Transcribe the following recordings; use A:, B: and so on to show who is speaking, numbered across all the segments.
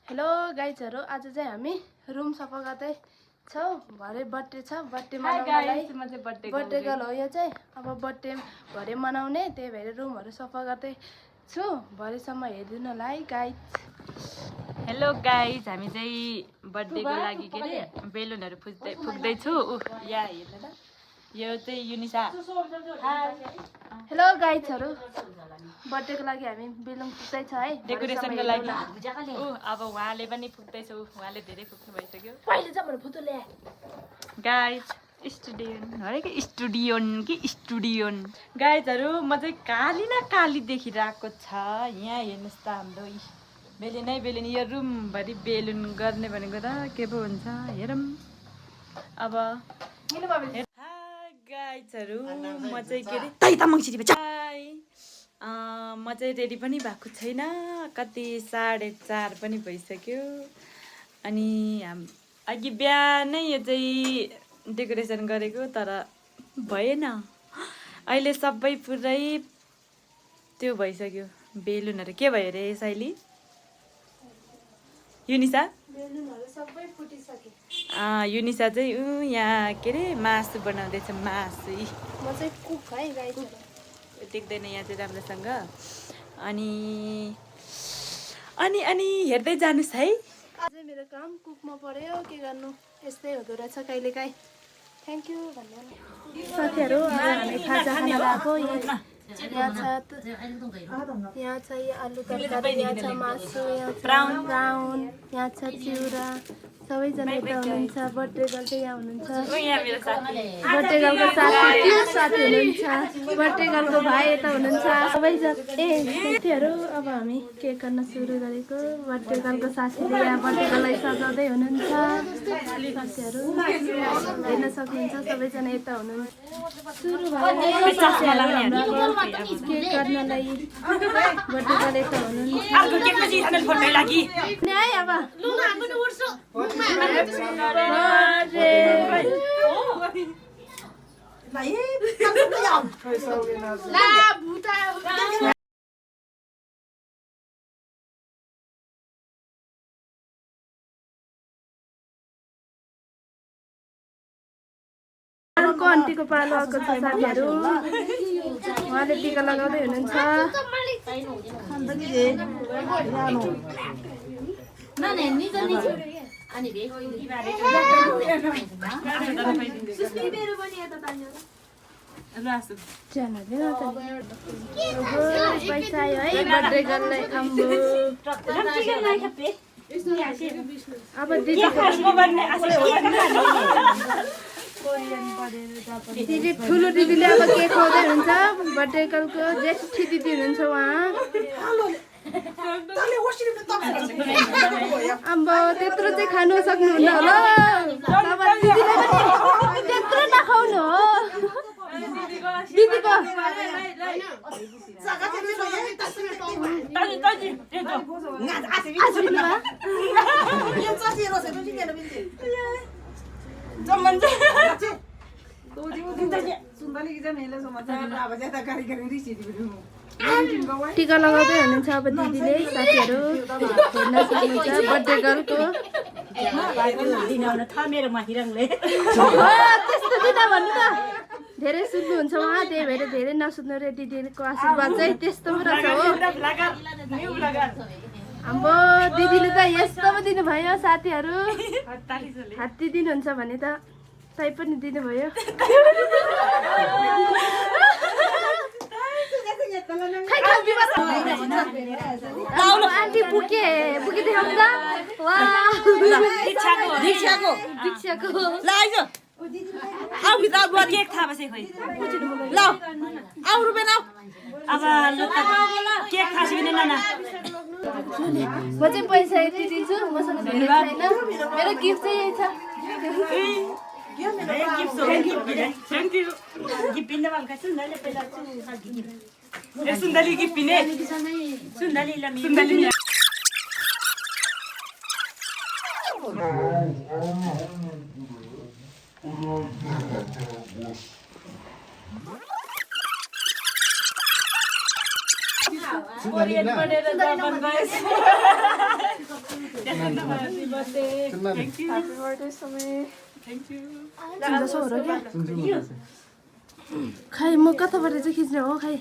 A: Hello गाइजहरु, आज चाहिँ हामी रुम सफा गर्दै छौं। भरे बर्थडे छ, बर्थडे मनाउनलाई बर्थडे गर्ल हो यो चाहिँ। अब बर्थडे भरे मनाउने, त्यही भएर रुमहरु सफा गर्दै छु। भरेसम्म हेर्दिनुलाई गाइज।
B: हेलो गाइज, हामी चाहिँ बर्थडेको लागि के रे बेलुनहरु फुक्दै छु। या हेर्नु त, यो चाहिँ युनिसा।
A: हेलो गाइजहरु, बर्थडेको लागि हामी बेलुन फुक्दै छ है,
B: डेकोरेसनको लागि। अब उहाँले पनि फुक्दै छ, उहाँले धेरै फुक्नु भइसक्यो।
A: पहिले चाहिँ मैले फोटो ल्याए
B: गाइज स्टुडियोन हरे कि स्टुडियोन गाइजहरु, म चाहिँ काली न काली देखिरहेको छ। यहाँ हेर्नुस् त, हाम्रो बेलुन यो रुमभरि बेलुन गर्ने भनेको त के पो हुन्छ हेरौँ। अब गाइजहरु, म चाहिँ के रे म चाहिँ रेडी पनि भएको छैन। कति 4:30 पनि भइसक्यो। अनि अघि बिहानै यो चाहिँ डेकोरेसन गरेको, तर भएन। अहिले सबै पुरै त्यो भइसक्यो। बेलुनहरु के भयो रे साइली? युनिसा
A: बेलुनहरु सबै फुटिसके।
B: युनिसा चाहिँ यहाँ के रे मासु बनाउँदैछ। मासु
A: म चाहिँ कुक है गाइजहरु,
B: देख्दैन यहाँ चाहिँ राम्रोसँग। अनि हेर्दै जानुस् है।
A: आज मेरो काम कुकमा पर्यो, के गर्नु, यस्तै हुँदो रहेछ कहिलेकाहीँ। थ्याङ्क यू भन्नु साथीहरु। आज हामी खाजा खान गएको। यहाँ छ आलु तरकारी, यहाँ छ मासु, यहाँ छ ब्राउन, यहाँ छ चिउरा। सबैजना यता हुनुहुन्छ। बर्थडे गर्ल चाहिँ यहाँ हुनुहुन्छ। बर्थडे गर्लको साथी हुनुहुन्छ। बर्थडे गर्लको भाइ यता हुनुहुन्छ। सबैजना साथीहरु, अब हामी केक काट्न सुरु गरेको। बर्थडे गर्लको साथीले यहाँ बर्थडे गर्ललाई सजाउँदै हुनुहुन्छ। साथीहरु हेर्न सक्नुहुन्छ, सबैजना यता हुनुहुन्छ। सुरु भयो केक काट्नलाई। बर्थडे गर्ल यता हुनुहुन्छ। अर्को आन्टीको पालो आएको छ साथीहरु। उहाँले टीका लगाउँदै हुनुहुन्छ। पैसा आयो है बर्थडे गर्ललाई। अब दिदी ठुलो दिदीले अब केक खुवाउँदै हुनुहुन्छ। बर्थडे गर्लको जेठी दिदी हुनुहुन्छ उहाँ। अब त्यत्रो चाहिँ खानु सक्नुहुन्न होला। अब दिदीले पनि त्यत्रो नखाउनु हो। दिदीको टीका लगाउँदै हुनुहुन्छ अब दिदीले। साथीहरु हेर्न सक्नुहुन्छ बर्थडे गर्लको। त्यस्तो दिन भन्नु त, धेरै सुन्नुहुन्छ उहाँ, त्यही भएर धेरै नसुन्नु रे। दिदीको आशीर्वाद चाहिँ त्यस्तो पो रहेछ हो। हाम्रो दिदीले त यस्तो पो दिनुभयो साथीहरु। हात्ती दिनुहुन्छ भने त तै पनि दिनुभयो। आन्टी बुके देखाउँछ। म चाहिँ पैसा यति दिन्छु, मसँग धेरै छैन। मेरो गिफ्ट चाहिँ यही छ।
B: सुन्दली गिफ्ट पिने सुन्दली
A: Happy birthday समय खै म कताबाट चाहिँ खिच्ने हो खै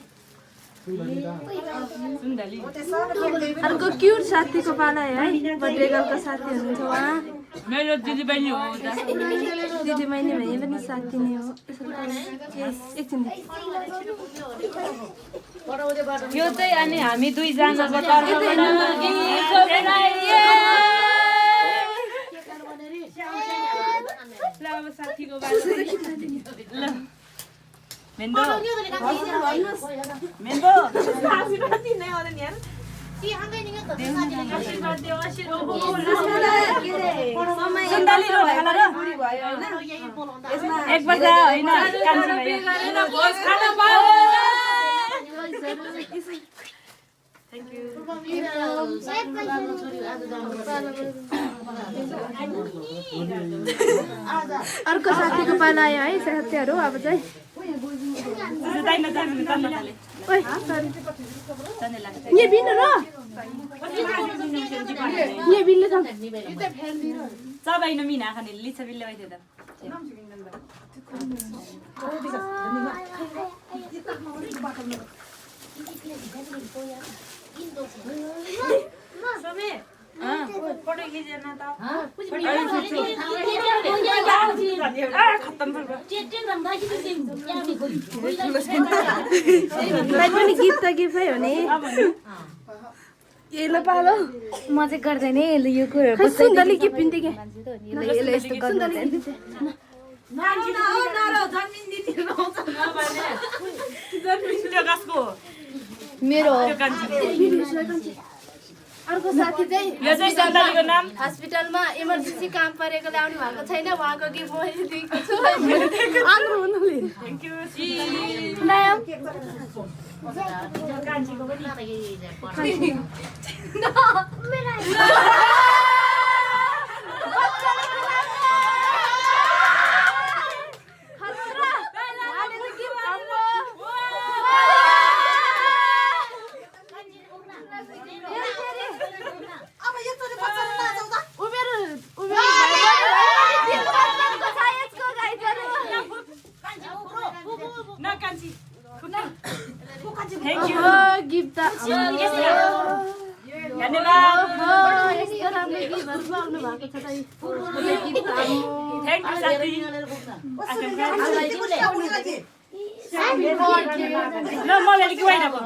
A: अर्को क्युट साथीको पाला है बर्थडे गर्लको साथी हुनुहुन्छ उहाँ
B: मेरो दिदी बहिनी हो
A: दिदी बहिनी भने पनि साथी नै हो एकछिन
B: यो चाहिँ अनि हामी दुईजनाको तर्फबाट अब साथीको ल मेन्दो मेन्दो एक बजा होइन
A: अर्को साथीको पाला आयो है साथीहरू अब चाहिँ ये बिन र ये बिनले थाम
B: Sabaino mina kanil litsa ville vai teda. Same. Photo खींचे ना तो. खत्म कर.
A: पनि गीत त गिफ्ट है हो नि ये ल पालो
C: म चाहिँ गर्दैन है यो कुरा
A: सुन्दरले गिफ्ट दिन्थे के
C: यसले यस्तो गर्दैन मेरो
A: अर्को साथी चाहिँ
B: यो चाहिँ सन्तानीको नाम
A: हस्पिटलमा इमर्जेन्सी काम परेकोले आउनु भएको छैन उहाँको गिफ्ट म दिएको छु आउनु हुनुले
B: थ्यांक यू
A: नाम
B: Thank you.
A: गिफ्ट
B: धन्यवाद.
A: यस्तो राम्रो गिफ्टहरू पाउनु भएको छ
B: Thank you साथी. ल मलाई के भइरहेको